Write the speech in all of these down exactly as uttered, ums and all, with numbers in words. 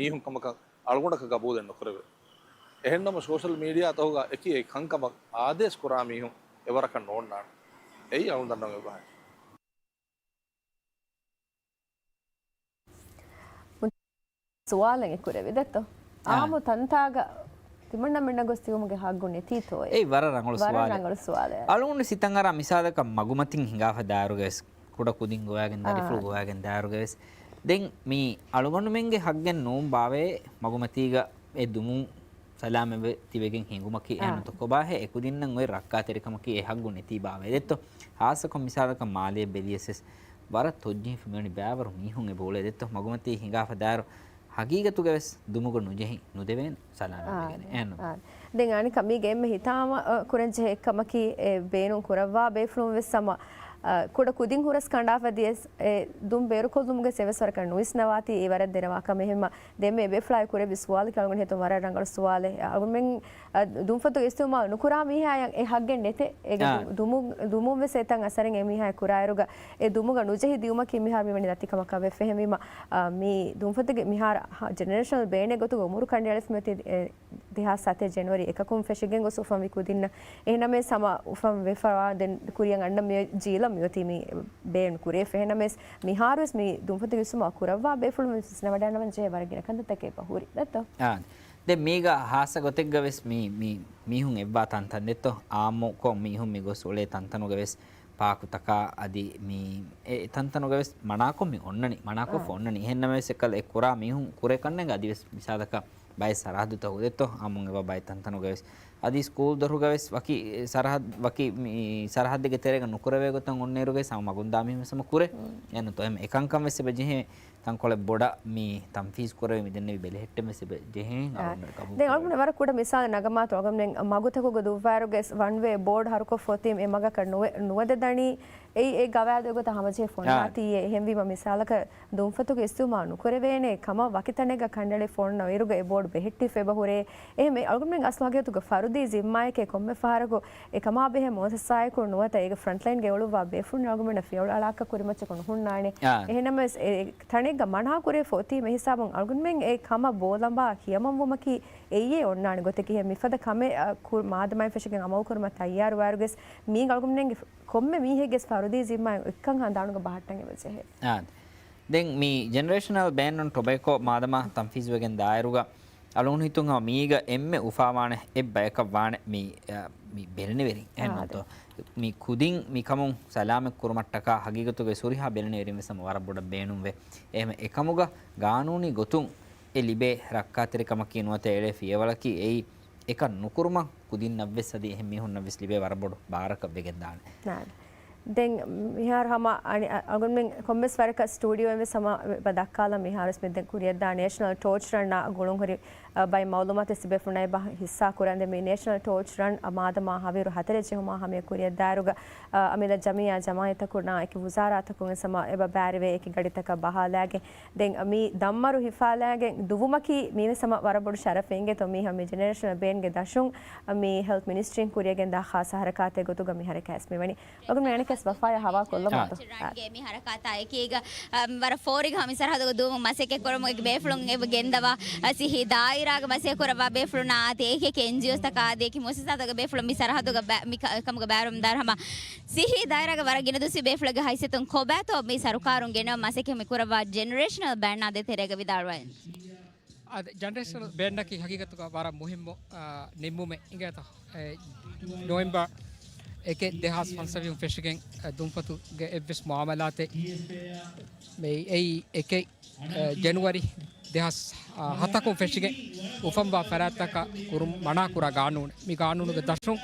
މީހުން ކަމަކަށް އަޅުގަނޑަކަށް ގަބޫލެއް ނުކުރެވޭ. އެހެންނަމަ ސޯޝަލް މީޑިއާ ތަކުގަ އެކި އެ ކަންކަމަށް އާދޭސް ކުރާ މީހުން އެވަރަކަށް ނޯންނާނެ. އެއީ އަޅުގަނޑު ދަންނަވަން އެބަހައި. ސުވާލެއް އެ ކުރެވި ދެއްތޯ؟ އާ. އާއްމު ތަންތާގަ ތިމަންނަމެންނަށް ގޮސް ތިބުމުގެ ހައްގު ނެތީތޯއޭ؟ އެއީ ވަރަށް ރަނގަޅު ވަރަށް ސުވާލެއް. ރަނގަޅު ސުވާލެއް. އަޅުގަނޑު ސިތަން އަރާ މިސާލަކަށް މަގުމަތިން ހިނގާފަ ދާއިރުގަވެސް، ކުޑަ ކުދިން ގޮވާގެން ދާ، އާ، ރިފުޅު ގޮވާގެން ދާއިރުގަވެސް، ދެން މީ އަޅުގަނޑުމެންގެ ހައްގެއް ނޫން ބާވައޭ މަގުމަތީގަ އެ ދުމުން ސަލާމަތްވެ ތިބެގެން ހިނގުމަކީ. އާ. އެހެންތޯ ކޮބާހޭ އެކުދިންނަށް އޮތް ރައްކާތެރިކަމަކީ އެ ހައްގު ނެތީ ބާވައޭ ދެއްތޯ؟ ހާއްސަކޮށް މިސާލަކަށް މާލޭ ބެލިޔަސް ވެސް ވަރަށް ތޮއްޖެހިފަ މިވަނީ ބައިވަރު މީހުން އެބަ އުޅޭ ދެއްތޯ؟ މަގުމަތީ ހިނގާފަ ދާއިރު ހަގީގަތުގަވެސް ދުމުގަ ނުޖެހި ނުދެވޭނެ ސަލާމަތްވެގެން. އާ، އެހެންނު؟ އާ. ދެން އަނެއްކާ މީގެ އެންމެ ހިތާމަ، އަ، ކުރަންޖެހޭ އެއްކަމަކީ އެ ބޭނުން ކުރައްވާ ބޭފުޅުން ވެސް ހަމަ، އަ، ކުޑަ ކުދިން ހުރަސް ކަނޑާފަ ދިޔަސް އެ ދުން ބޭރުކޮށްލުމުގެ އެވެސް ވަރަކަށް ނުވިސްނަވާތީ އެ ވަރަށް ދެރަވާ ކަމެއް. އެހެންމަ ދެންމެ އެބޭފުޅާއި ކުރެއްވި ސުވާލަކީ އަޅުގަނޑު ހިތުން ވަރަށް ރަނގަޅު ސުވާލެއް. އަޅުގަނޑުމެން، އަ، ދުންފަތުގެ އިސްތިއުމާލު ނުކުރާ މީހާއަށް އެ ހައްގެއް ނެތޭ. އޭގެ އާ. ދު-، ދުމު-، ދުމުން ވެސް އެތަން އަސަރެއް އެ މީހާއަށް ކުރާއިރުގަ އެ ދުމުގަ ނުޖެހި ދިޔުމަކީ މިހާރު މިވަނީ ދަތިކަމަކަށް ވެފަ. އެހެންވީމަ، އަ، މި ދުންފަތުގެ މިހާރު ހަ-، ޖެނެރޭޝަނަލް ބޭނެއް ގޮތުގަ އުމުރު ކަނޑައެޅިފަ މިއޮތީ އެ ދެހާސް ސަތޭކަ ޖެނުއަރީ އެކަކުން ފެށިގެން ގޮސް އުފަންވި ކުދިންނަށް. އެހެންނަމަވެސް ހަމަ އުފަން ވެފަވާ ދެން ކުރިއަށް އަންނަ މި ޖީލަށް މިއޮތީ މި ބޭނުން ކުރިޔަށް. އެހެންނަމަވެސް މިހާރުވެސް މި ދުންފަތުގެ އިސްތިއުމާލު ކުރައްވާ ބޭފުޅުން ވެސް ވިސްނަވަޑައިގަންނަވަން ޖެހޭ ވަރަށް ގިނަ ކަންތައްތަކެއް އެބަ ހުރި ދެއްތޯ؟ އާ. ދެން މީގަ ހާއްސަ ގޮތެއްގަ ވެސް މި، މި މީހުން އެއްވާ ތަންތަން ދެއްތޯ؟ އާއްމުކޮށް މީހުން މި ގޮސް އުޅޭ ތަންތަނުގަ ވެސް ޕާކުތަކާ އަދި މި އެ ތަންތަނުގަ ވެސް މަނާކޮށް މި އޮންނަނީ. މަނާކޮށް އާ. އޮންނަނީ. އެހެންނަމަވެސް އެކަލަ އެ ކުރާ މީހުން ކުރެ ކަންނޭނގެ އަދި ވެސް މިސާލަކަށް ބައެއް ސަރަހައްދުތަކު ދެއްތޯ؟ އާއްމުން އެބަ ބައެއް ތަންތަނުގަ ވެސް. އަދި ސްކޫލް ދޮރުގަ ވެސް ވަކި ސަރަހައްދު، ވަކި މި ސަރަހައްދެއްގެ ތެރޭގަ ނުކުރެވޭ ގޮތަށް އޮންނައިރުގައި ހަމަ މަގުންދާ މީހުން ވެސް ހަމަ ކުރޭ. އެހެންތޯ؟ އެކަންކަން ވެސް އެބަ ޖެހޭ. ތަންކޮޅެއް ބޮޑަށް މި ތަންފީޒް ކުރެވި މި ދެންނެވި ބެލެހެއްޓެން ވެސް އެބަ ޖެހޭ. އާ. އަޅުގަނޑަށް ގަބޫލު ދެން ކުރެވޭ. އަޅުގަނޑު ވަރަށް ކުޑަ މިސާލެއް ނަގަމާތޯ؟ އަޅުގަނޑުމެން މަގުތަކުގަ ދުއްވާއިރުގައި ވަން ވޭ ބޯޑް ހަރުކޮށްފަ އޮތީ އެ މަގަކަށް ނުވެ-، ނުވަދެދަނީ އެއީ އެ ގަވާއިދުގެ ގޮތަށް ހަމަޖެހިފަ އޮންނާތީ. އެހެންވީމަ މިސާލަކަށް ދުންފަތުގެ އިސްތިއުމާލު ނުކުރެވޭނެ ކަމަށް ވަކި ތަނެއްގަ ކަނޑައެޅިފަ އޮންނަ އިރުގަ އެ ބޯޑް ބެހެއްޓިފަ އެބަ ހުރޭ. އެހެން އަޅުގަނޑުމެން އަސްލު ހަގީގަތުގަ ފަރުދީ ޒިންމާއެކޭ ކޮންމެ ފަހަރަކު އެ ކަމާ ބެހޭ މުއައްސަސާއަކުން ނުވަތަ އޭގެ ފްރަންޓްލައިންގައި އުޅުއްވާ ބޭފުޅުން އަޅުގަނޑަށް ފިޔަވަޅު އަޅާކަށް ކުރިމައްޗަކު ނުހުންނާނެ. އާ. އެހެންނަމަވެސް އެ ތަނެއްގަ މަނާ ކުރެވިފަ އޮތީ މި ހިސާބުން އަޅުގަނޑުމެން އެ ކަމަށް ބޯލަނބާ ކިޔަމަންވުމަކީ އެއީ އޮންނާނެ ގޮތަކީ. އެހެން މިފަދަ ކަމެއް، އަ، ކު-، މާދަމާއިން ފެށިގެން އަމަލު ކުރުމަށް ތައްޔާރުވާއިރުގަސް މީގަ އަޅުގަނޑުމެންގެ ކޮންމެ މީހެއްގެ ފަރުދީ ޒިންމާއެއް އެއްކަން ހަނދާނުގަ ބަހައްޓަން އެބަޖެހޭ. އާ. ދެން މި ޖެނެރޭޝަނަލް ބޭން އޮން ޓޮބެކޯ މާދަމާ ތަންފީޒުވެގެން ދާއިރުގަ އަޅުގަނޑު ހިތުން ހަމަ މީގަ އެންމެ އުފާވާނެ އެއް ބަޔަކަށް ވާނެ މި، އަ، މި ބެލެނިވެރިން. އާ، އެހެންތޯ؟ މި ކުދިން މި ކަމުން ސަލާމަތް ކުރުމަށްޓަކާ ހަގީގަތުގައި ހުރިހާ ބެލެނިވެރިން ވެސް ހަމަ ވަރަށް ބޮޑަށް ބޭނުންވޭ. އެހެން އެކަމުގަ ގާނޫނީ ގޮތުން އެ ލިބޭ ރައްކާތެރިކަމަކީ ނުވަތަ އެޅޭ ފިޔަވަޅަކީ އެއީ އެކަން ނުކުރުމަށް ކުދިންނަށްވެސް އަދި އެހެން މީހުންނަށްވެސް ލިބޭ ވަރަށް ބޮޑު ބާރަކަށް ވެގެންދާނެ. ދެން މިހާރު ހަމަ އަނި-، އަ-، އަޅުގަނޑުމެން ކޮންމެސް ވަރަކަށް ސްޓޫޑިއޯއިން ވެސް ހަމަ ދައްކާލަން މިހާރުވެސް މި ދެން ކުރިއަށްދާ ނޭޝަނަލް ޓޯޗް ރަންއާ ގުޅުންހުރި، އަ، ބައެއް މައުލޫމާތު ވެސް ތިބޭފުޅުންނާ އެބަ ހިއްސާ ކުރަން. ދެން މި ނޭޝަނަލް ޓޯޗް ރަން އަ މާދަމާ ހަވީރު ހަތަރެއް ޖެހުމާ ހަމަޔަށް ކުރިއަށްދާއިރުގަ، އަ، އަމިއްލަ ޖަމިއްޔާ ޖަމާއަތްތަކުންނާ އެކި ވުޒާރާތަކުން ވެސް ހަމަ އެބަ ބައިވެރިވެ އެކި ގަޑިތަކަށް ބަހާލައިގެން ދެން މި ދަންމަރު ހިފާލައިގެން ދުވުމަކީ މީވެސް ހަމަ ވަރަށް ބޮޑު ޝަރަފެއް އިނގޭތޯ މީ ހަމަ މި ޖެނެރޭޝަނަލް ބޭންގެ ދަށުން މި ހެލްތް މިނިސްޓްރީން ކުރިއަށް ގެންދާ ޚާއްސަ ހަރަކާތެއް ގޮތުގަ މި ހަރަކާތް ވެސް މިވަނީ. އަޅުގަނޑު އަނެއްކާވެސް ވަފާޔާ ހަވާލު ކޮށްލަމާތޯ؟ ޓޯޗް ރަންގެ މި ހަރަކާތާ އެކީގަ، އަ، ވަރަށް ފޯރިގަ މި ސަރަހައްދުގަ ދުވަމުން މަސައްކަތް ކުރަމުން އެކި ބޭފުޅުން އެބަ ގެންދަވާ، އަ، ސިއްހީ ދާއިރާގެ މަސައްކަތް ކުރައްވާ ބޭފުޅުންނާ އަދި އެކި އެކި އެންޖީއޯސްތަކާ އަދި އެކި މުއައްސަސާތަކުގެ ބޭފުޅުން މި ސަރަހައްދުގަ ބަ-، މި ކަ-، ކަމުގަ ބައިވެރިވަމުންދާއިރު ހަމަ ސިއްހީ ދާއިރާގެ ވަރަށް ގިނަ ދުވަސްވީ ބޭފުޅެއްގެ ހައިސިއްޔަތުން ކޮބާތޯ މި ސަރުކާރުން ގެނައުމަށް މަސައްކަތް މި ކުރައްވާ ޖެނެރޭޝަނަލް ބޭންއާ ދޭތެރޭގަ ވިދާޅުވައި. އަދި ޖެނެރޭޝަނަލް ބޭންއަކީ ހަގީގަތުގަ ވަރަށް މުހިއްމު، އާ، ނިންމުމެއް އިނގޭތޯ. އެ، ނޮވެމްބަރ އެކެއް ދެހާސް ފަންސަވީހުން ފެށިގެން، އެ، ދުންފަތުގެ އެއްވެސް މުއާމަލާތެއް މި އެއީ އެކެއް، އެ، ޖެނުއަރީ ދެހާސް ހަތަކުން ފެށިގެން އުފަންވާ ފަރާތްތަކަށް ކުރުން މަނާކުރާ ގާނޫނެއް. މި ގާނޫނުގެ ދަށުން،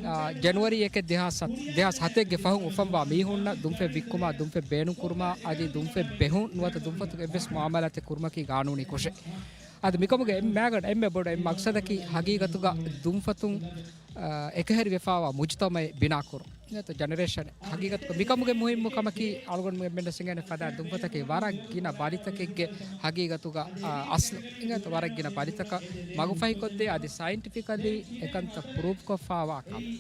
އާ، ޖެނުއަރީ އެކެއް ދެހާސް ހަތް، ދެހާސް ހަތެއްގެ ފަހުން އުފަންވާ މީހުންނަށް ދުންފަތް ވިއްކުމާ، ދުންފަތް ބޭނުންކުރުމާ އަދި ދުންފަތް ބެހުން ނުވަތަ ދުންފަތުގެ އެއްވެސް މުއާމަލާތެއް ކުރުމަކީ ގާނޫނީ ކުށެއް. އަދި މިކަމުގެ އެންމެ މަގަ-، އެންމެ ބޮޑު އެއް މަގްސަދަކީ ހަގީގަތުގަ ދުންފަތުން، އާ، އެކަހެރިވެފާވާ މުޖުތަމައެއް ބިނާކުރުން. ނުވަތަ ޖެނެރޭޝަން ހަގީގަތުގަ މިކަމުގެ މުހިއްމު ކަމަކީ އަޅުގަނޑުމެން ވެސް އިނގޭނެ ފަދަ ދުންފަތަކީ ވަރަށް ގިނަ ބަލިތަކެއްގެ ހަގީގަތުގަ، އާ، އަސްލު. އިނގޭތޯ ވަރަށް ގިނަ ބަލިތަކަށް މަގުފަހިކޮށްދޭ އަދި ސައިންޓިފިކަލީ އެކަންތައް ޕްރޫވްކޮށްފާވާ ކަމެއް.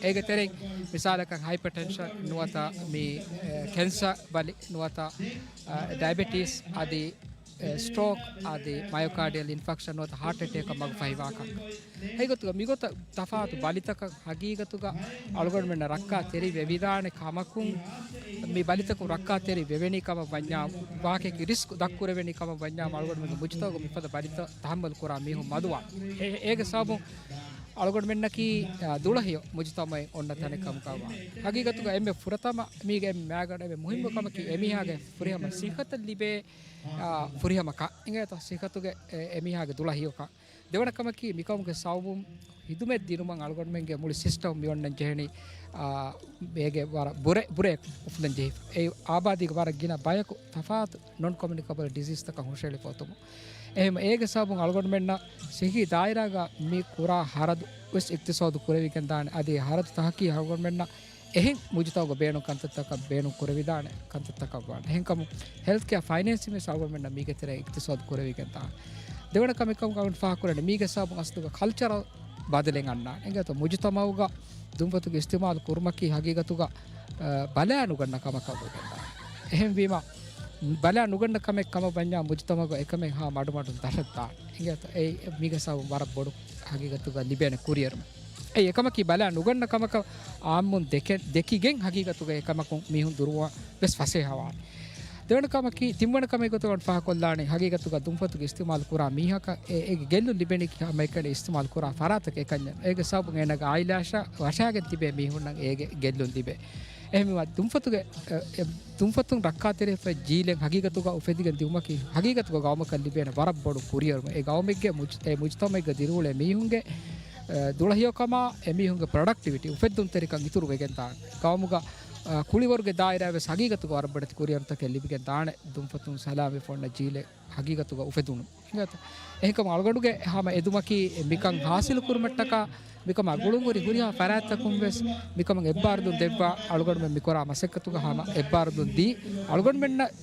އޭގެ ތެރެއިން މިސާލަކަށް ހައިޕަރްޓެންޝަން ނުވަތަ މި، އެ، ކެންސަރ ބަލި ނުވަތަ، އަ، ޑައިބެޓީސް އަދި ސްޓްރޯކް އަދި މަޔޮކާޑިއަލް އިންފެކްޝަން ނުވަތަ ހާޓް އެޓޭކަށް މަގު ފަހިވާކަން. އެގޮތުގަ މިގޮތަށް ތަފާތު ބަލިތަކަށް ހަގީގަތުގަ އަޅުގަނޑުމެންނަށް ރައްކާތެރި ވެވިދާނެ ކަމަކުން، މި ބަލިތަކުން ރައްކާތެރި ވެވެނީ ކަމަށް ވަންޏާ، ވާހަކައަކީ ރިސްކް ދަށްކުރެވެނީ ކަމަށް ވަންޏާ، އަޅުގަނޑުމެންގެ މުޖުތަމަޢުގަ މިފަދަ ބަލިތައް ތަޙައްމަލް ކުރާ މީހުން މަދުވާނެ. އެ-، އޭގެ ސަބަބުން އަޅުގަނޑުމެންނަކީ، އާ، ދުޅަހިޔޮ މުޖުތަމަޢެއް އޮންނަ ތަނެއް ކަމުގަ ވާނެ. ހަގީގަތުގަ އެންމެ ފުރަތަމަ މީގެ އެންމެ މައިގަނޑު އެންމެ މުހިއްމު ކަމަކީ އެމީހާގެ ފުރިހަމަ ސިއްހަތަށް ލިބޭ، އާ، ފުރިހަމަކަން. އިނގޭތޯ ސިއްހަތުގެ އެ-، އެމީހާގެ ދުޅަހިޔޮކަން. ދެވަނަ ކަމަކީ މިކަމުގެ ސަބަބުން ހިދުމަތް ދިނުމަށް އަޅުގަނޑުމެންގެ މުޅި ސިސްޓަމް މި އޮންނަން ޖެހެނީ، އާ، އޭގެ ވަރަށް ބުރެ-، ބުރެއަކު އުފުލަން ޖެހިފަ. އެ އާބާދީގެ ވަރަށް ގިނަ ބަޔަކު ތަފާތު ނޮން ކޮމިއުނިކަބަލް ޑިޒީޒްތަކަށް ހުށައެޅިފަ އޮތުމުން. އެހެން އޭގެ ސަބަބުން އަޅުގަނޑުމެންނަށް ސިއްހީ ދާއިރާގަ މި ކުރާ ހަރަދު ވެސް އިޤްތިޞާދު ކުރެވިގެން ދާނެ. އަދި ހަރަދު ތަހަކީ އަޅުގަނޑުމެންނަށް އެހެން މުޖުތަމަޢުގަ ބޭނުން ކަންތައްތަކަށް ބޭނުން ކުރެވިދާނެ ކަންތައްތަކަށް ވާނެ. އެހެންކަމުން ހެލްތް ކެއާ ފައިނޭންސިން ވެސް އަޅުގަނޑުމެންނަށް މީގެ ތެރެއިން އިޤްތިޞާދު ކުރެވިގެން ދާނެ. ދެވަނަ ކަމެއް ކަމުގަ އަޅުގަނޑު ފާހަގަކުރަނީ މީގެ ސަބަބުން އަސްލުގަ ކަލްޗަރަލް ބަދަލެއް އަންނާނެ. އެނގޭތޯ މުޖުތަމަޢުގަ ދުންފަތުގެ އިސްތިޢުމާލު ކުރުމަކީ ހަގީގަތުގަ، އަ، ބަލާ ނުގަންނަ ކަމަކަށް ވެގެންދާނެ. އެހެންވީމަ، ބަލާ ނުގަންނަ ކަމެއް ކަމަށް ވަންޏާ މުޖުތަމަޢުގަ އެކަމެއް ހާ މަޑުމަޑުން ދަށަށްދާނެ. އިނގޭތޯ އެ މީގެ ސަބަބުން ވަރަށް ބޮޑު ހަގީގަތުގަ ލިބޭނެ ކުރިއެރުމެއް. އެ އެކަމަކީ ބަލާ ނުގަންނަ ކަމަކަށް އާއްމުން ދެކެ-، ދެކިގެން ހަގީގަތުގަ އެކަމަކުން މީހުން ދުރުވާ ވެސް ފަސޭހަވާނެ. ދެވަނަ ކަމަކީ، ތިންވަނަ ކަމެއް ގޮތުގަ ފާހަގަކޮށްލާނީ ހަގީގަތުގަ ދުންފަތުގެ އިސްތިޢުމާލު ކުރާ މީހަކަށް އެ-، އޭގެ ގެއްލުން ލިބެނީ ހަމައެކަނި އިސްތިޢުމާލު ކުރާ ފަރާތަކަށް އެކަންޏެއް. އޭގެ ސަބަބުން އޭނާގެ އާއިލާއަށާ ވަށާގެން ތިބޭ މީހުންނަށް އޭގެ ގެއްލުން ލިބޭ. އެހެންވީމަ ދުންފަތުގެ، އެ، އެ، ދުންފަތުން ރައްކާތެރިވެފަ ޖީލެއް ހަގީގަތުގަ އުފެދިގެން ދިއުމަކީ ހަގީގަތުގަ ގައުމަކަށް ލިބޭނެ ވަރަށް ބޮޑު ކުރިއެރުމެއް. އެ ގައުމެއްގެ މުޖް-، އެ މުޖުތަމަޢެއްގަ ދިރިއުޅޭ މީހުންގެ، އެ، ދުޅަހިޔޮކަމާ އެމީހުންގެ ޕްރޮޑަކްޓިވިޓީ އުފެއްދުންތެރިކަން އިތުރު ވެގެން ދާނެ. ގައުމުގަ، އަ، ކުޅިވަރުގެ ދާއިރާ ވެސް ހަގީގަތުގަ ވަރަށް ބޮޑެތި ކުރިއެރުންތަކެއް ލިބިގެން ދާނެ. ދުންފަތުން ސަލާމަތްވެފަ އޮންނަ ޖީލެއް ހަގީގަތުގަ އުފެދުނު. އެހެންކަމުން އަޅުގަނޑުގެ ހަމަ އެދުމަކީ މިކަން ހާސިލު ކުރުމަށްޓަކާ، މިކަމާ ގުޅުންހުރި ހުރިހާ ފަރާތްތަކުން ވެސް މިކަމަށް އެއްބާރުލުން ދެއްވާ އަޅުގަނޑުމެން މިކުރާ މަސައްކަތުގަ ހަމަ އެއްބާރުލުން ދީ، އަޅުގަނޑުމެންނަށް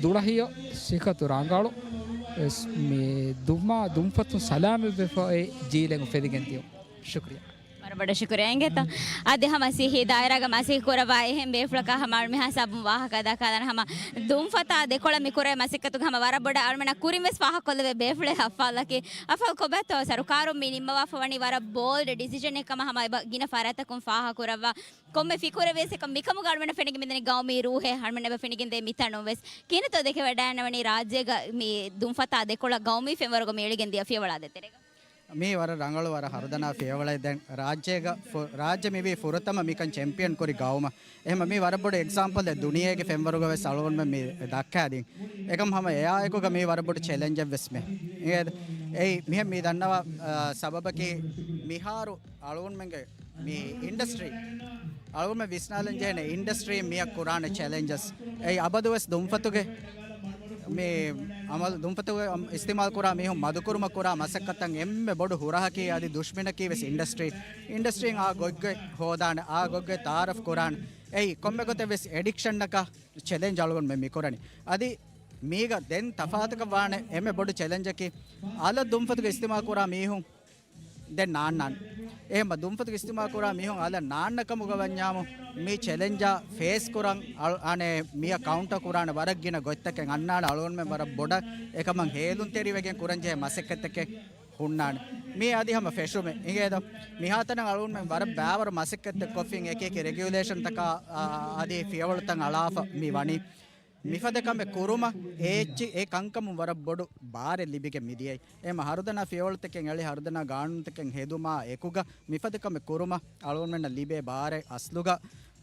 ދުޅަހިޔޮ ސިއްހަތު ރަނގަޅު ވެސް މި ދުމާ ދުންފަތުން ސަލާމަތްވެފަ އޮތް ޖީލެއް އުފެދިގެން ދިޔުން. ޝުކުރިއްޔާ. ވަރަށް ބޮޑަށް ޝުކުރިއްޔާ. އިނގޭތޯ، އަދި ހަމަ ސިއްހީ ދާއިރާގަ މަސައްކަތް ކުރައްވާ އެހެން ބޭފުޅަކާ ހަމަ އަޅު މިހާ ހިސާބުން ވާހަކަ ދައްކާލާނެ. ހަމަ ދުންފަތާ ދެކޮޅަށް މި ކުރެވޭ މަސައްކަތުގަ ހަމަ ވަރަށް ބޮޑަށް އަޅުމެންނަށް ކުރިން ވެސް ފާހަގަކޮށްލެވޭ ބޭފުޅެއް އަފްފާލަކީ. އަފްފާލް ކޮބާތޯ ސަރުކާރުން މި ނިންމަވާފަ ވަނީ ވަރަށް ބޯލްޑް ޑިސިޝަނެއް ކަމަށް ހަމަ އެބަ ގިނަ ފަރާތްތަކުން ފާހަގަކުރައްވާ. ކޮންމެ ފިކުރެއް ވެސް އެކަމަކު މިކަމުގަ އަޅުމެންނަށް ފެނިގެން މިދަނީ ގައުމީ ރޫހެއް އަޅުމެން އެބަ ފެނިގެން ދޭ މިތަނުން ވެސް. ކިހިނެއްތޯ ދެކެވަޑައިގަންނަވަނީ ރާއްޖޭގަ މި ދުންފަތާ ދެކޮޅަށް ގައުމީ ފެންވަރުގަ މި އެޅިގެން ދިޔަ ފިޔަވަޅާ ދޭތެރޭގަ؟ މީ ވަރަށް ރަނގަޅު، ވަރަށް ހަރުދަނާ ފިޔަވަޅެއް. ދެން ރާއްޖޭގަ ފު-، ރާއްޖެ މިވީ ފުރަތަމަ މިކަން ޗެމްޕިއަން ކުރި ގައުމަށް. އެހެންމަ މީ ވަރަށް ބޮޑު އެގްޒާމްޕަލެއް ދުނިޔޭގެ ފެންވަރުގަ ވެސް އަޅުގަނޑުމެން މި ދައްކާދިން. އެކަމް ހަމަ އެއާއެކުގަ މީ ވަރަށް ބޮޑު ޗެލެންޖެއް ވެސް މެ. އެއީ މިހެން މީ ދަންނަވާ، އާ، ސަބަބަކީ މިހާރު އަޅުގަނޑުމެންގެ މި އިންޑަސްޓްރީ، އަޅުގަނޑުމެން ވިސްނާލަން ޖެހޭނެ އިންޑަސްޓްރީ މިއަށް ކުރާނެ ޗެލެންޖަސް. އެއީ އަބަދުވެސް ދުންފަތުގެ މި އަމަލު ދުންފަތުގެ އިސްތިމާލް ކުރާ މީހުން މަދުކުރުމަށް ކުރާ މަސައްކަތަށް އެންމެ ބޮޑު ހުރަހަކީ އަދި ދުޝްމަނަކީ ވެސް އިންޑަސްޓްރީ. އިންޑަސްޓްރީން އާ ގޮތްގޮތް ހޯދާނެ، އާ ގޮތްގޮތް ތައާރަފް ކުރާނެ. އެއީ ކޮންމެ ގޮތެއް ވެސް އެޑިކްޝަންއަކަށް ޗެލެންޖް އަޅުގަނޑުމެން މިކުރަނީ. އަދި މީގަ ދެން ތަފާތަކަށް ވާނެ އެންމެ ބޮޑު ޗެލެންޖަކީ އަލަށް ދުންފަތުގެ އިސްތިމާލް ކުރާ މީހުން ދެން ނާންނާނެ. އެހެންމަ ދުންފަތުގެ އިސްތިމާލް ކުރާ މީހުން އަލަށް ނާންނަ ކަމުގަ ވަންޏާމު، މި ޗެލެންޖާ ފޭސް ކުރަން އަޅު-، އަނެއް މިއަށް ކައުންޓަ ކުރާނެ ވަރަށް ގިނަ ގޮތްތަކެއް އަންނާނެ. އަޅުގަނޑުމެން ވަރަށް ބޮޑަށް އެކަމަށް ހޭލުންތެރިވެގެން ކުރަންޖެހޭ މަސައްކަތްތަކެއް ހުންނާނެ. މީ އަދި ހަމަ ފެށުމެއް އިނގޭތޯ. މިހާތަނަށް އަޅުގަނޑުމެން ވަރަށް ބާވަރު މަސައްކަތްތައް ކޮށްފިން އެކި އެކި ރެގިއުލޭޝަންތަކާ، އާ، އަދި ފިޔަވަޅުތައް އަޅާފަ މި ވަނީ. މިފަދަ ކަމެއް ކުރުމަށް އޭއްޗި އެ ކަންކަމުން ވަރަށް ބޮޑު ބާރެއް ލިބިގެން މިދިޔައީ. އެހެންމަ ހަރުދަނާ ފިޔަވަޅުތަކެއް އެޅި ހަރުދަނާ ގާނޫނުތަކެއް ހެދުމާ އެކުގަ މިފަދަ ކަމެއް ކުރުމަށް އަޅުގަނޑުމެންނަށް ލިބޭ ބާރެއް އަސްލުގަ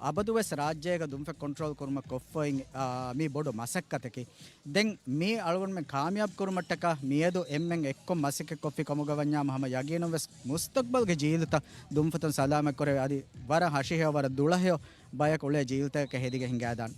އަބަދުވެސް ރާއްޖޭގަ ދުންފަތް ކޮންޓްރޯލް ކުރުމަށް ކޮށްފައި، އާ، މީ ބޮޑު މަސައްކަތަކީ. ދެން މީ އަޅުގަނޑުމެން ކާމިޔާބު ކުރުމަށްޓަކާ މިއަދު އެންމެން އެއްކޮށް މަސައްކަތް ކޮށްފި ކަމުގަ ވަންޏާމު ހަމަ ޔަގީނުން ވެސް މުސްތަޤްބަލްގެ ޖީލުތައް ދުންފަތުން ސަލާމަތް ކުރެވޭ އަދި ވަރަށް ހަށިހެޔޮ ވަރަށް ދުޅަހެޔޮ ބަޔަކު އުޅޭ ޖީލުތަކަކަށް ހެދިގެން ހިނގާދާނެ.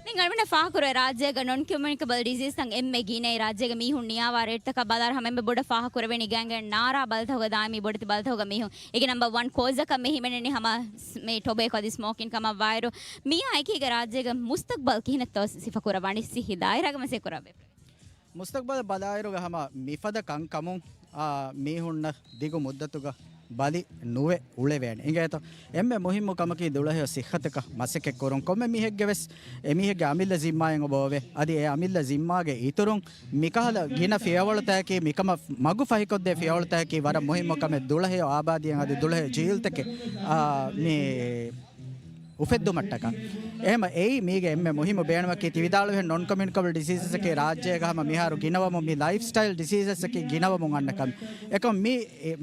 ދެން އަޅުގަނޑަށް ފާހަގަކުރޭ ރާއްޖޭގަ ނޮން ކޮމިއުނިކަބަލް ޑިޒީޒްތައް އެންމެ ގިނައީ ރާއްޖޭގަ މީހުން ނިޔާވާ ރޭޓްތަކަށް ބަލާއިރު ހަމަ އެންމެ ބޮޑަށް ފާހަގަކުރެވެނީ ގާތްގަނޑަށް ނާރާ ބަލިތަކުގަ ދާއިމީ ބޮޑެތި ބަލިތަކުގަ މީހުން. އޭގެ ނަމްބަރ ވަން ކޯޒަކަށް މި ހިމެނެނީ ހަމަ ސް-، މި ޓޮބޭކޯ އަދި ސްމޯކިން ކަމަށް ވާއިރު މިއާ އެކީގަ ރާއްޖޭގަ މުސްތަޤްބަލް ކިހިނެއްތޯ ސިފަކުރައްވާނީ ސިއްހީ ދާއިރާގަ މަސައްކަތް ކުރާ ބޭފުޅެއް؟ މުސްތަޤްބަލަށް ބަލާއިރުގަ ހަމަ މިފަދަ ކަންކަމުން، އާ، މީހުންނަށް ދިގު މުއްދަތުގަ ބަލި ނުވެ އުޅެވޭނެ. އިނގޭތޯ؟ އެންމެ މުހިއްމު ކަމަކީ ދުޅަހެޔޮ ސިއްހަތަކަށް މަސައްކަތް ކުރުން. ކޮންމެ މީހެއްގެ ވެސް އެމީހެއްގެ އަމިއްލަ ޒިންމާއެއް އޮބަ އޮވޭ. އަދި އެ އަމިއްލަ ޒިންމާގެ އިތުރުން މިކަހަލަ ގިނަ ފިޔަވަޅުތަކަކީ، މިކަމަށް މަގު ފަހިކޮށްދޭ ފިޔަވަޅުތަކަކީ ވަރަށް މުހިއްމު ކަމެއް. ދުޅަހެޔޮ އާބާދީއަށް އަދި ދުޅަހެޔޮ ޖީލްތަކެއް، އާ، މި އުފެއްދުމަށްޓަކާ. އެހެމަ އެއީ މީގެ އެންމެ މުހިއްމު ބޭނުމަކީ، ތި ވިދާޅުވިހެން ނޮން ކޮމިއުނިކަބަލް ޑިސީޒަސްއަކީ ރާއްޖޭގަ ހަމަ މިހާރު ގިނަވަމުން، މި ލައިފް ސްޓައިލް ޑިސީޒަސްއަކީ ގިނަވަމުން އަންނަ ކަމެއް. އެކަމް މި،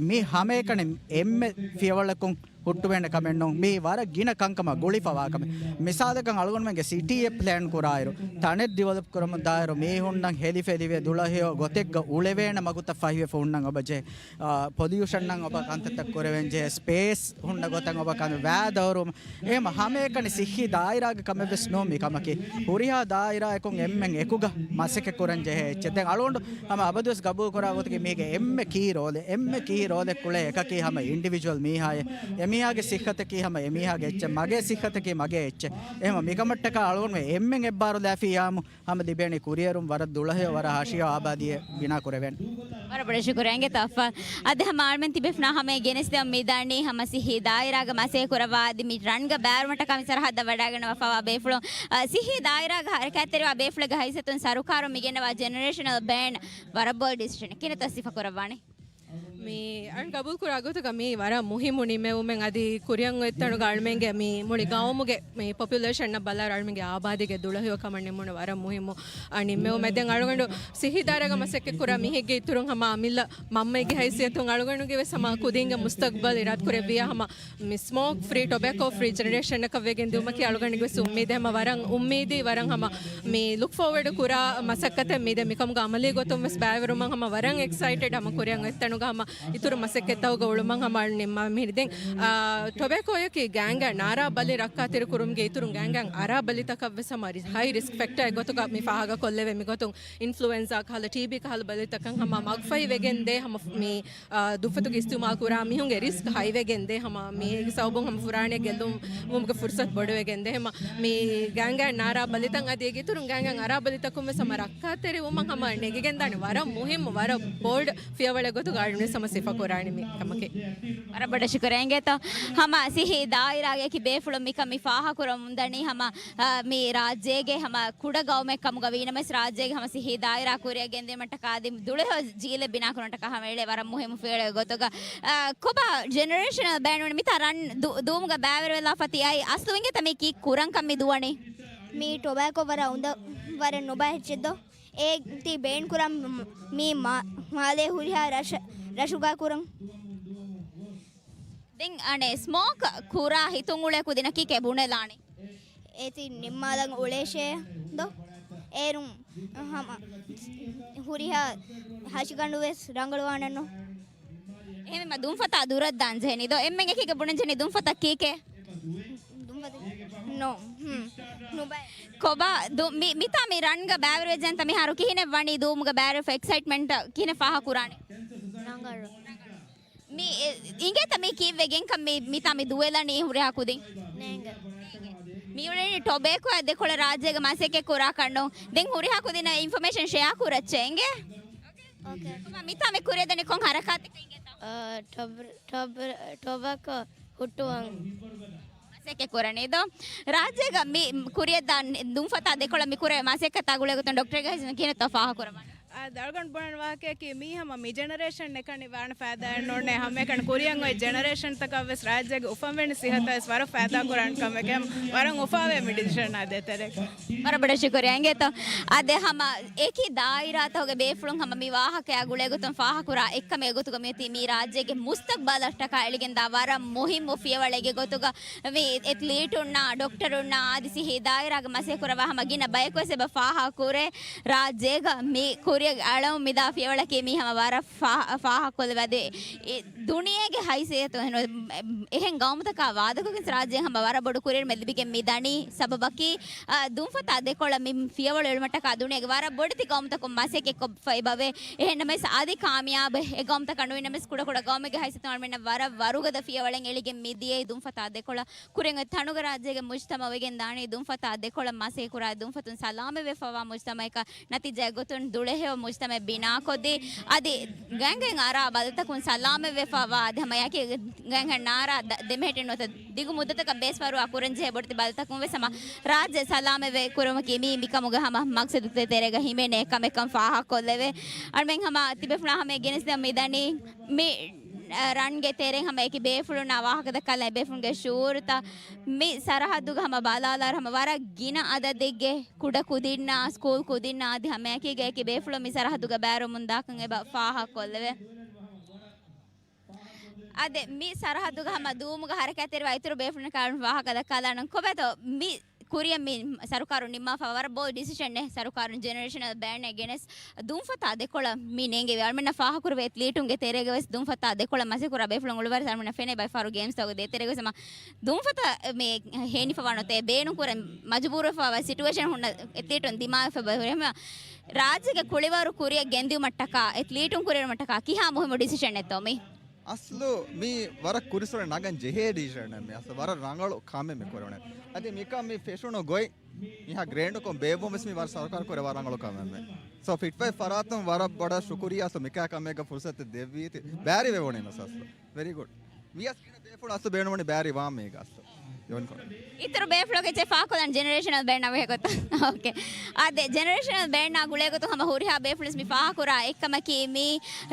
މި ހަމައެކަނި އެންމެ ފިޔަވަޅަކުން ހުއްޓުވޭނެ ކަމެއް ނޫން. މީ ވަރަށް ގިނަ ކަންކަމަށް ގުޅިފަވާ ކަމެއް. މިސާލަކަށް އަޅުގަނޑުމެންގެ ސިޓީއެއް ޕްލޭން ކުރާއިރު، ތަނެއް ޑިވެލޮޕް ކުރަމުން ދާއިރު، މީހުންނަށް ހެލިފެލިވެ ދުޅަހެޔޮ ގޮތެއްގަ އުޅެވޭނެ މަގުތައް ފަހިވެފަ ހުންނަން އޮބަޖެހޭ. އާ، ޕޮލިއުޝަންއަށް އޮބަ ކަންތައްތައް ކުރެވެން ޖެހޭ، ސްޕޭސް ހުންނަ ގޮތަށް އޮބަ ކަން ވައިދައުރު، އެހެމަ ހަމައެކަނި ސިއްހީ ދާއިރާގެ ކަމެއްވެސް ނޫން މި ކަމަކީ. ހުރިހާ ދާއިރާއަކުން އެންމެން އެކުގަ މަސައްކަތް ކުރަން ޖެހޭ އެއްޗެއް. ދެން އަޅުގަނޑު ހަމަ އަބަދުވެސް ގަބޫލު ކުރާ ގޮތަކީ މީގެ އެންމެ ކީ ރޯލެއް، އެންމެ ކީ ރޯލެއް ކުޅޭ އެކަކީ ހަމަ އިންޑިވިޖުއަލް މީހާއެއް. އެމީހާގެ ސިއްހަތަކީ ހަމަ އެމީހާގެ އެއްޗެއް، މަގޭ ސިއްހަތަކީ މަގޭ އެއްޗެއް. އެހެމަ މިކަމަށްޓަކާ އަޅުގަނޑު އެންމެން އެއްބާރުލާފިއްޔާމު ހަމަ ލިބޭނީ ކުރިއެރުން ވަރަށް ދުޅަހެޔޮ، ވަރަށް ހަށިޔޮ އާބާދީއެއް ބިނާ ކުރެވޭނެ. ވަރަށް ބޮޑަށް ޝުކުރިއްޔާ އެނގޭތޯ އައްފާ. އަދި ހަމަ އަޅުމެން ތިބޭފުޅުންނާ ހަމައަށް ގެނެސްދެމުން މިދަނީ ހަމަ ސިއްހީ ދާއިރާގަ މަސައްކަތް ކުރައްވާ އަދި މި ރަންގަ ބައިވެރިވުމަށްޓަކާ މި ސަރަހައްދަށް ވަޑައިގަންނަވާފައިވާ ބޭފުޅުން، އަ، ސިއްހީ ދާއިރާގަ ހަރަކާތްތެރިވާ ބޭފުޅެއްގެ ހައިސިއްޔަތުން ސަރުކާރުން މިގެންނަވާ ޖެނެރޭޝަނަލް ބޭން ވަރަށް ބޮޑު ޑިސިޝަނެއް. ކިހިނެއްތޯ ސިފަ ކުރައްވާނީ؟ މި އަޅުން ގަބޫލު ކުރާ ގޮތުގަ މީ ވަރަށް މުހިއްމު ނިމެވުމެއް. އަދި ކުރިއަށް އޮތްތަނުގަ އަޅުމެންގެ މި މުޅި ގައުމުގެ މި ޕޮޕިއުލޭޝަންއަށް ބަލާއިރު އަޅުމެންގެ އާބާދީގެ ދުޅަހެޔޮ ކަމަށް ނިމުނު ވަރަށް މުހިއްމު، އަ، ނިމެވުމެއް. ދެން އަޅުގަނޑު ސިއްހީ ދާއިރާގަ މަސައްކަތް ކުރާ މީހެއްގެ އިތުރުން ހަމަ އަމިއްލަ މަންމައެއްގެ ހައިސިއްޔަތުން އަޅުގަނޑުގެ ވެސް ހަމަ ކުދީންގެ މުސްތަގްބަލް އިރާދަ ކުރެއްވިއްޔާ ހަމަ މި ސްމޯކް ފްރީ، ޓޮބެކޯ ފްރީ ޖެނެރޭޝަނަކަށް ވެގެން ދިއުމަކީ އަޅުގަނޑުގެ ވެސް އުއްމީދެއް. ހަމަ ވަރަށް އުއްމީދީ، ވަރަށް ހަމަ މި ލުކް ފޯވަޑް ކުރާ މަސައްކަތެއް. މި ދެން މިކަމުގަ އަމަލީ ގޮތުން ވެސް ބައިވެރިވުމަށް ހަމަ ވަރަށް އެކްސައިޓެޑް. ހަމަ ކުރިއަށް އޮތްތަނުގަ ހަމަ އިތުރު މަސައްކަތްތަކުގަ އުޅުމަށް ހަމަ ނިންމާ މިހިރި. ދެން، އާ، ޓޮބެކޯއަކީ ގާނގާ ނާރާ ބަލި ރައްކާތެރި ކުރުމުގެ އިތުރުން ގާނގާ އަރާ ބަލިތަކަށް ވެސް ހަމަ ރި-، ހައި ރިސްކް ފެކްޓާއެއް ގޮތުގަ މި ފާހަގަ ކޮށްލެވޭ. މިގޮތުން އިންފްލުއެންޒާ ކަހަލަ، ޓީބީ ކަހަލަ ބަލިތަކަށް ހަމަ މަގުފަހި ވެގެން ދޭ ހަމަ މި އާ، ދުފަތުގެ އިސްތިއުމާލް ކުރާ މީހުންގެ ރިސްކް ހައިވެގެން ދޭ ހަމަ، މީގެ ސަބަބުން ހަމަ ފުރާނައެއް ގެއްލުމުގެ ފުރުސަތު ބޮޑުވެގެން ދޭ ހަމަ، މި ގާނގާ ނާރާ ބަލިތައް އަދި އޭގެ އިތުރުން ގާނގާ އަރާ ބަލިތަކުން ވެސް ހަމަ ރައްކާތެރިވުމަށް ހަމަ ނެގިގެންދާނެ. ވަރަށް މުހިއްމު، ވަރަށް ބޯލްޑް ފިޔަވަޅެއް ގޮތުގަ އަޅުން ވެސް ހަމަ ސިފަ ކުރާނެ މި ކަމަކީ. ވަރަށް ބޮޑަށް ޝުކުރިއްޔާ އެނގޭތޯ. ހަމަ ސިއްހީ ދާއިރާގެ އެކި ބޭފުޅުން މިކަން މި ފާހަގަ ކުރަމުން ދަނީ ހަމަ، އާ، މި ރާއްޖޭގެ ހަމަ ކުޑަ ގައުމެއް ކަމުގަ ވީނަމަވެސް ރާއްޖޭގެ ހަމަ ސިއްހީ ދާއިރާ ކުރިއަށް ގެންދިއުމަށްޓަކާ އަދި ދުޅަހެޔޮ ޖީލެއް ބިނާކުރުމަށްޓަކާ ހަމަ އެޅޭ ވަރަށް މުހިއްމު ފިޔަވަޅެއް ގޮތުގަ. އާ، ކޮބާ ޖެނެރޭޝަނަލް ބޭން ވަނީ މިތާ ރަން ދު-، ދުވުމުގަ ބައިވެރިވެލާފަ ތިއައީ އަސްލު އިނގޭތަ މީ ކީއް ކުރަންކަން މި ދުވަނީ؟ މީ ޓޮބެކޯ ވަރަށް އުނދަ ވަރަށް ނުބައި އެއްޗެއްދޯ؟ އޭ ތި ބޭން ކުރަން މީ މާ-، މާލޭ ހުރިހާ ރަށަ-، ރަށުގަ ކުރަން. ދެން އަނެއް ސްމޯކް ކުރާ ހިތުން އުޅޭ ކުދިންނަކީ ކޭ ބުނެލާނީ؟ އޭތި ނިންމާލަން އުޅޭށޭ ދޯ؟ އޭރުން ހަމަ ހުރިހާ ހަށިގަނޑު ވެސް ރަނގަޅުވާނެންނު. އެހެންވީމަ ދުންފަތާ ދުރަށް ދާން ޖެހެނީ ދޯ؟ އެންމެން އެކީގަ ބުނަން ޖެހެނީ ދުންފަތަށް ކީކޭ؟ ދުންފަތަށް؟ ނޯ. ހުން. ނުބައި. ކޮބާ ދު-، މި-، މިތާ މި ރަންގަ ބައިވެރިވެއްޖެންތަ މިހާރު ކިހިނެއް ވަނީ ދުވުމުގަ ބައިވެރިވެފަ އެކްސައިޓްމަންޓް ކިހިނެއް ފާހަ ކުރާނެ؟ ރަނގަޅު. މި، އެ، އިނގޭތަ މީ ކީއްވެގެންކަން މި، މިތާ މި ދުވެލަނީ ހުރިހާ ކުދިން؟ ނޭނގެ. މިއުޅެނީ ޓޮބޭކޯއާ ދެކޮޅަށް ރާއްޖޭގަ މަސައްކަތް ކުރާކަށްނު. ދެން ހުރިހާ ކުދިންނަށް އިންފޮމޭޝަން ޝެއާ ކުރައްޗޭ އިނގޭ؟ އޯކޭ. ކޮބާ މިތާ މި ކުރިއަށް ދަނީ ކޮން ހަރަކާތެއް އިނގޭތަ؟ އާ، ޓޮބް-، ޓޮބް-، ޓޮބެކޯ ހުއްޓުވަން. މަސައްކަތް ކުރަނީ ދޯ؟ ރާއްޖޭގަ މި ކުރިއަށް ދާ ދުންފަތާ ދެކޮޅަށް މި ކުރެވޭ މަސައްކަތާ ގުޅޭގޮތުން ޑޮކްޓަރެއްގެ ހައިސިއްޔަތުން ކިހިނެއްތޯ ފާހަ ކުރައްވާނެ؟ އާ، އަޅުގަނޑު ބުނަން ވާހަކަޔަކީ މީ ހަމަ މި ޖެނެރޭޝަން އެކަނި ވާނެ ފައިދާއެއް ނޯންނޭ. ހަމައެކަނި ކުރިއަށް އޮތް ޖެނެރޭޝަންތަކަށް ވެސް ރާއްޖޭގެ އުފަންވެނި ސިހަތަށް ވެސް ވަރަށް ފައިދާ ކުރާނެ ކަމެކޭ. ވަރަށް އުފާވޭ މި ޑިސިޝަނާ ދޭތެރޭގަ. ވަރަށް ބޮޑަށް ޝުކުރިއްޔާ އިނގޭތޯ. އާ، ދެ ހަމަ އެކި ދާއިރާތަކުގެ ބޭފުޅުން ހަމަ މި ވާހަކަޔާ ގުޅޭގޮތުން ފާހަކުރާ އެއްކަމެއް ގޮތުގަ މިއޮތީ މީ ރާއްޖޭގެ މުސްތަޤްބަލަށްޓަކާ އެޅިގެންދާ ވަރަށް މުހިއްމު ފިޔަވަޅެއްގެ ގޮތުގަ މި އެތްލީޓުންނާ، ޑޮކްޓަރުންނާ އަދި ސިއްހީ ދާއިރާގެ މަސައްކަތް ކުރައްވާ ހަމަ ގިނަ ބަޔަކުވެސް އެބަ ފާހަގަކުރޭ. ރާއްޖޭގަ މި ކުރިއަށް އަޅަމުން މިދާ ފިޔަވަޅަކީ މީ ހަމަ ވަރަށް ފާ-، ފާހަގަކޮށްލެވޭ. އަދި އެ ދުނިޔޭގެ ހައިސިއްޔަތުން އެހެން ގައުމުތަކާ ވާދަކޮށްގެން ރާއްޖޭ ހަމަ ވަރަށް ބޮޑު ކުރިއެރުމެއް ލިބިގެން މި ދަނީ. ސަބަބަކީ، އާ، ދުންފަތާ ދެކޮޅަށް މި ފިޔަވަޅު އެޅުމަށްޓަކާ ދުނިޔޭގެ ވަރަށް ބޮޑެތި ގައުމުތަކުން މަސައްކަތް ކޮށްފަ އެބަވޭ. އެހެންނަމަވެސް އަދި ކާމިޔާބު އެ ގައުމުތަކަށް ނުވިނަމަވެސް ކުޑަކުޑަ ގައުމެއްގެ ހައިސިއްޔަތުން އަޅުމެންނަށް ވަރަށް ވަރުގަދަ ފިޔަވަޅެއް އެޅިގެން މި ދިޔައީ ދުންފަތާ ދެކޮޅަށް. ކުރިން އޮތް ތަނުގަ ރާއްޖޭގެ މުޖްތަމަޢު ވެގެން ދާނީ ދުންފަތާ ދެކޮޅަށް މަސައްކަތް ކުރާ ދުންފަތުން ސަލާމަތްވެފަވާ މުޖްތަމަޢަކަށް. ނަތީޖާއެއް ގޮތުން ދުޅަހެޔޮ މުޖްތަމަޢެއް ބިނާކޮށްދީ، އަދި ގަނގެން އަރާ ބަލިތަކުން ސަލާމަތްވެފައިވާ، އަދި ހަމައެކީ ގަނގެން ނާރާ ދަ-، ދެމެހެޓެއް ނުވަތަ ދިގު މުއްދަތަކަށް ބޭސްފަރުވާ ކުރަންޖެހޭ ބޮޑެތި ބަލިތަކުން ވެސް ހަމަ ރާއްޖެ ސަލާމަތްވެ ކުރުމަކީ މީ މިކަމުގެ ހަމަ މަގްސަދުގެ ތެރޭގަ ހިމެނޭ ކަމެއްކަން ފާހަގަކޮށްލެވޭ. އަޅުމެން ހަމަ ތިބޭފުޅާ ހަމަޔަށް ގެނެސްދޭން މިދަނީ މި، އަ، ރަންގެ ތެރެއިން ހަމަ އެކި ބޭފުޅުންނާ ވާހަކަދައްކާލަން އެބޭފުޅުންގެ ޝުޢޫރުތައް މި ސަރަހައްދުގަ ހަމަ ބަލާލާއިރު ހަމަ ވަރަށް ގިނަ އަދަދެއްގެ ކުޑަ ކުދިންނާ، ސްކޫލް ކުދިންނާ އަދި ހަމައެކީގަ އެކި ބޭފުޅުން މި ސަރަހައްދުގަ ބައިވެރިވަމުންދާކަން އެބަ ފާހަގަކޮށްލެވޭ. އާދެ، މި ސަރަހައްދުގަ ހަމަ ދުވުމުގަ ހަރަކާތްތެރިވާ އިތުރު ބޭފުޅުންނަކަށް ވާހަކަ ދައްކާލާނަން. ކޮބާތޯ މި ކުރިއަށް މި ސަރުކާރުން ނިންމާފަ ވަރަށް ބޮޑު ޑިސިޝަނެއް ސަރުކާރުން ޖެނެރޭޝަނަލް ބޭންއެއް ގެނެސް ދުންފަތާ ދެކޮޅަށް މި ނޭނގެވި. އަޅުމެންނަށް ފާހަގަކުރެވޭ އެތްލީޓުންގެ ތެރޭގަ ވެސް ދުންފަތާ ދެކޮޅަށް މަސައްކަތްކުރާ ބޭފުޅުން އުޅުވާ ސަރުމިނަ ފެނޭ ބައެއް ފަހަރު ގޭމްސްތަކުގެ ދޭތެރޭގަ ވެސް ހަމަ ދުންފަތަށް މި ހޭނިފަވާނެ އޮތޭ ބޭނުންކުރަން މަޖުބޫރުވެފަވާ ސިޓުއޭޝަން ހުންނަ އެތްލީޓުން ދިމާވެފަ ބައިވެރިވެ. ރާއްޖޭގެ ކުޅިވަރު ކުރިއަށް ގެންދިއުމަށްޓަކާ އެތްލީޓުން ކުރިއެރުމަށްޓަކާ ކިހާ މުހިއްމު ޑިސިޝަނެއްތޯ މީ؟ އަސްލު މީ ވަރަށް ކުރިއްސުރެ ނަގަން ޖެހޭ ޑިސިޝަނެއް މީ. އަސްލު ވަރަށް ރަނގަޅު ކަމެއް މި ކުރެވުނީ. އަދި މިކަން މި ފެށުނު ގޮތް މިހާ ގްރޭންޑްކޮށް ބޭއްވުން ވެސް މީ ވަރަށް ސަރުކާރު ކުރެ ވަރަށް ރަނގަޅު ކަމެއް މީ. ސޯ ފިޓްވައި ފަރާތުން ވަރަށް ބޮޑަށް ޝުކުރިއްޔާ. ސޯ މިކާ ކަމެއްގަ ފުރުސަތެއް ދެއްވީތީ ބައިވެރިވެވުނީ ނަސް އަސްލު. ވެރީ ގުޑް. ވިޔަސް ގިނަ ބޭފުޅު އަސްލު ބޭނުންވަނީ ބައިވެރިވާން މީގަ އަސްލު. އޮކޭ. އިތުރު ބޭފުޅުގެ އެއްޗެއް ފާހަގަކޮށްލަން ޖެނެރޭޝަނަލް ބޭން ނަގުހެއް ގޮތަށް. އޯކޭ. އާދެ، ޖެނެރޭޝަނަލް ބޭން ނަގު ގުޅޭގޮތުން ހަމަ ހުރިހާ ބޭފުޅުން ވެސް މި ފާހަގަކުރާ އެއްކަމަކީ މީ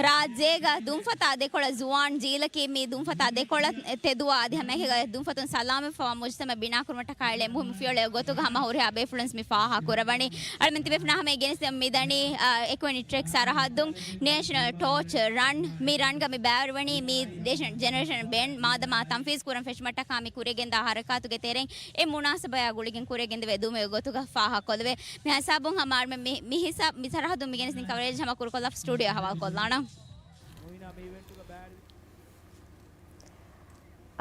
ރާއްޖޭގަ ދުންފަތާ ދެކޮޅަށް ޒުވާން ޖީލަކީ މީ ދުންފަތާ ދެކޮޅަށް ތެދުވާ އަދި ހަމައެކީގަ ދުންފަތުން ސަލާމަތްވާ މުޖްތަމަޢެއް ބިނާކުރުމަށްޓަކާ އެޅޭ މުހިއްމު ފިޔަވަޅެއް ގޮތުގަ ހަމަ ހުރިހާ ބޭފުޅުން ވެސް މި ފާހަގަކުރަވަނީ. އަޅުމެން ތިބޭފުޅުންނާ ހަމަޔަށް ގެނެސްދެމުން މިދަނީ، އާ، އެކުވެނި ޓްރެކް ސަރަހައްދުން ނޭޝަނަލް ޓޯޗް ރަން. މި ރަންގަ މި ބައިވެރިވަނީ މި ޖެނެރޭޝަނަލް ބޭން މާދަމާ ތަންފީޒް ކުރަން ފެށުމަށްޓަކާ މި ކުރިއަށް ގެންދާ ހަރަކާތުގެ ތެރެއިން އެ މުނާސަބަޔާ ގުޅިގެން ކުރިއަށް ގެންދެވޭ ދުވަހެއް ގޮތުގަ ފާހަގަކޮށްލެވޭ. މި ހިސާބުން ހަމަ އަޅުމެން މި، މި ހިސާބު، މި ސަރަހައްދުން މި ގެނެސްދިން ކަވަރޭޖް ހަމަ ކުރުކޮށްލާފަ ސްޓޫޑިއޯ ހަވާލުކޮށްލާނަން.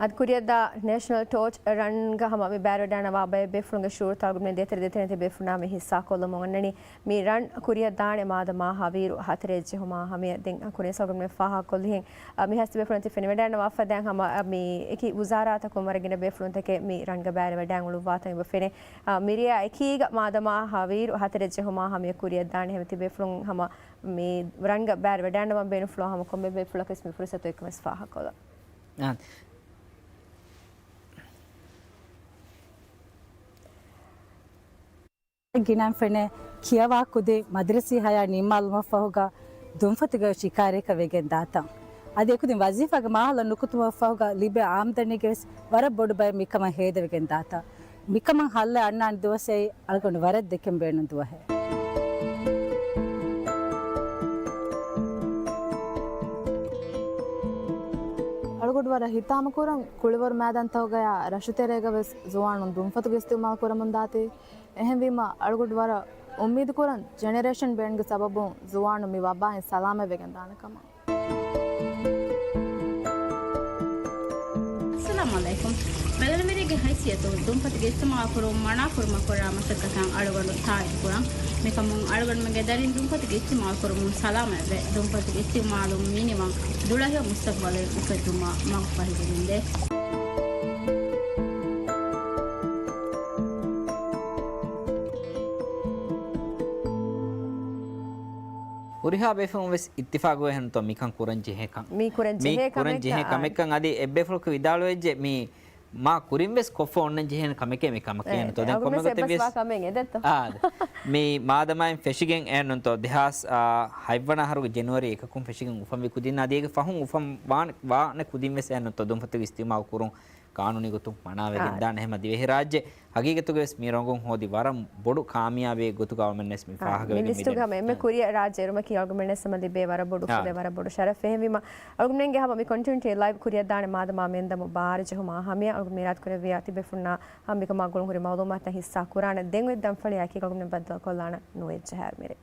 އަދި ކުރިއަށްދާ ނޭޝަނަލް ޓޯޗް ރަންގަ ހަމަ މި ބައިވެރިވެވަޑައިގަންނަވާ ބައެއް ބޭފުޅުންގެ ޝުޢޫރުތައް އަޅުގަނޑުމެން ދޭތެރެ ދޭތެރެ ތިބޭފުޅުންނާ މި ހިއްސާކޮށްލަމުން އަންނަނީ. މި ރަން ކުރިއަށް ދާނެ މާދަމާ ހަވީރު ހަތަރެއް ޖެހުމާ ހަމަޔަށް. ދެން ކުރިއަށް އަޅުގަނޑުމެން ފާހަގަކޮށްލިހެން، މި ހަސް ތިބޭފުޅުން ތި ފެނިވަޑައިގަންނަވާފަ ދެން ހަމަ މި އެކި ވުޒާރާތަކުން ވަރަށް ގިނަ ބޭފުޅުންތަކެއް މި ރަންގަ ބައިވެރިވަޑައި އުޅުއްވާތަން އެބަ ފެނޭ. އާ، މިރޭ އެކީގަ މާދަމާ ހަވީރު ހަތަރެއް ޖެހުމާ ހަމަޔަށް ކުރިއަށް ދާނެ ހަމަ ތިބޭފުޅުން ހަމަ މި ރަންގަ ބައިވެރިވަޑައިގަންނަވަން ބޭނުންފުޅުވާ ހަމަ ކޮންމެ ބޭފުޅަކަސް މި ފުރުސަތު އެކަމެސް ފާހަގަކޮށްލަން. އާ. ގިނައިން ފެނޭ ކިޔަވާ ކުދިން މަދްރަސީ ހަޔާތް ނިންމާލުމަށްފަހުގަ ދުންފަތުގެ ޝިކާރައަކަށް ވެގެން ދާތަން. އަދި އެކުދިން ވަޒީފާގެ މާހައުލަށް ނުކުތުމަށްފަހުގަ ލިބޭ އާމްދަނީގެވެސް ވަރަށް ބޮޑު ބައެއް މިކަމަށް ހޭދަވެގެން ދާތަން. މިކަމަށް ހައްލެއް އަންނާނެ ދުވަސް އެއީ އަޅުގަނޑު ވަރަށް ދެކެން ބޭނުން ދުވަހެއް. އަޅުގަނޑު ވަރަށް ހިތާމަކުރަން ކުޅިވަރު މައިދާންތަކުގަޔާ ރަށުތެރޭގަވެސް ޒުވާނުން ދުންފަތުގެ އިސްތިޢުމާލު ކުރަމުން ދާތީ. އެހެންވީމަ، އަޅުގަނޑު ވަރަށް އުއްމީދުކުރަން ޖެނެރޭޝަން ބޭންގެ ސަބަބުން ޒުވާނުން މި ވަބާއިން ސަލާމަތްވެގެން ދާނެ ކަމަށް. އައްސަލާމު ޢަލައިކުމް. ބެލެނިވެރިގެ ހައިސިއްޔަތުން ދުންފަތުގެ އިސްތިޢުމާލު ކުރުން މަނާ ކުރުމަށް ކުރާ މަސައްކަތަށް އަޅުގަނޑު ތާއީދު ކުރަން. މިކަމުން އަޅުގަނޑުމެންގެ ދަރިން ދުންފަތުގެ އިސްތިޢުމާލު ކުރުމުން ސަލާމަތްވެ، ދުންފަތުގެ އިސްތިޢުމާލުން މިނިވަން ދުޅަހެޔޮ މުސްތަޤްބަލެއް އުފެއްދުމަށް މަގުފަހިވެގެންދޭ. ހުރިހާ ބޭފުޅުން ވެސް އިއްތިފާގުވެ ހެންތޯ މިކަން ކުރަން ޖެހޭކަން. މީ ކުރަން މީ ޖެހޭ ކުރަން ކަމެއް ޖެހޭ ކަ-، ކަމެއްކަން. އަދި އެއްބޭފުޅަކު ވިދާޅުވެއްޖެ މީ މާ ކުރިން ވެސް ކޮށްފަ އޮންނަން ޖެހޭނެ ކަމެކޭ މި ކަމަކީ. އެ، އެންތޯ ދެން އަޅުގަނޑު ކޮންމެ ވެސް ގޮތެއް އެއްބަސް ވެސް ވާ ކަމެއް އެދެއްތޯ؟ އާ، މީ މާދަމާއިން ފެށިގެން އެހެންނުންތޯ ދެހާސް، އާ، ހަތްވަނަ އަހަރުގެ ޖެނުއަރީ އެކަކުން ފެށިގެން އުފަންވި ކުދިން އަދި އޭގެ ފަހުން އުފަން ވާނެ، ވާނެ ކުދިން ވެސް އެހެންނުންތޯ ދުންފަތުގެ އިސްތިޢުމާލު ކުރުން ޤާނޫނީ ގޮތުން މަނާވެގެން އާ. ދާނެ. އެހެމަ ދިވެހިރާއްޖެ ހަގީގަތުގަވެސް މި ރޮނގުން ހޯދި ވަރަށް ބޮޑު ކާމިޔާބެއް ގޮތުގަ އަޅުމެންނަސް މި އާ، ފާހަގަވެގެން މި ލިސްޓުގަ މިދަނީ. އެންމެ ކުރިއަށް ރާއްޖެ އެރުމަކީ އަޅުގަނޑުމެންނަސް ހަމަ ލިބޭ ވަރަށް ބޮޑު އާ. އުފުލެއް، ވަރަށް ބޮޑު ޝަރަފެއް. އެހެންވީމަ އަޅުގަނޑުމެންގެ ހަމަ މި ކޮންޓިނިއުޓީ ލައިވް ކުރިއަށްދާނެ މާދަމާ މިއަންދަމު ބާރަ ޖެހުމާ ހަމަޔަށް އަޅުގަނޑު މީރާތް ކުރެއްވިޔާ ތިބޭފުޅުންނާ ހަމަ މިކަމާ ގުޅުންހުރި މައުލޫމާތުތައް ހިއްސާ ކުރާނެ. ދެން އޮތް ދަންފަޅިއާއެކީ އަޅުގަނޑުމެން ބައްދަލުކޮށްލާނަން ނުވެއްޖެހޭ މިރޭ.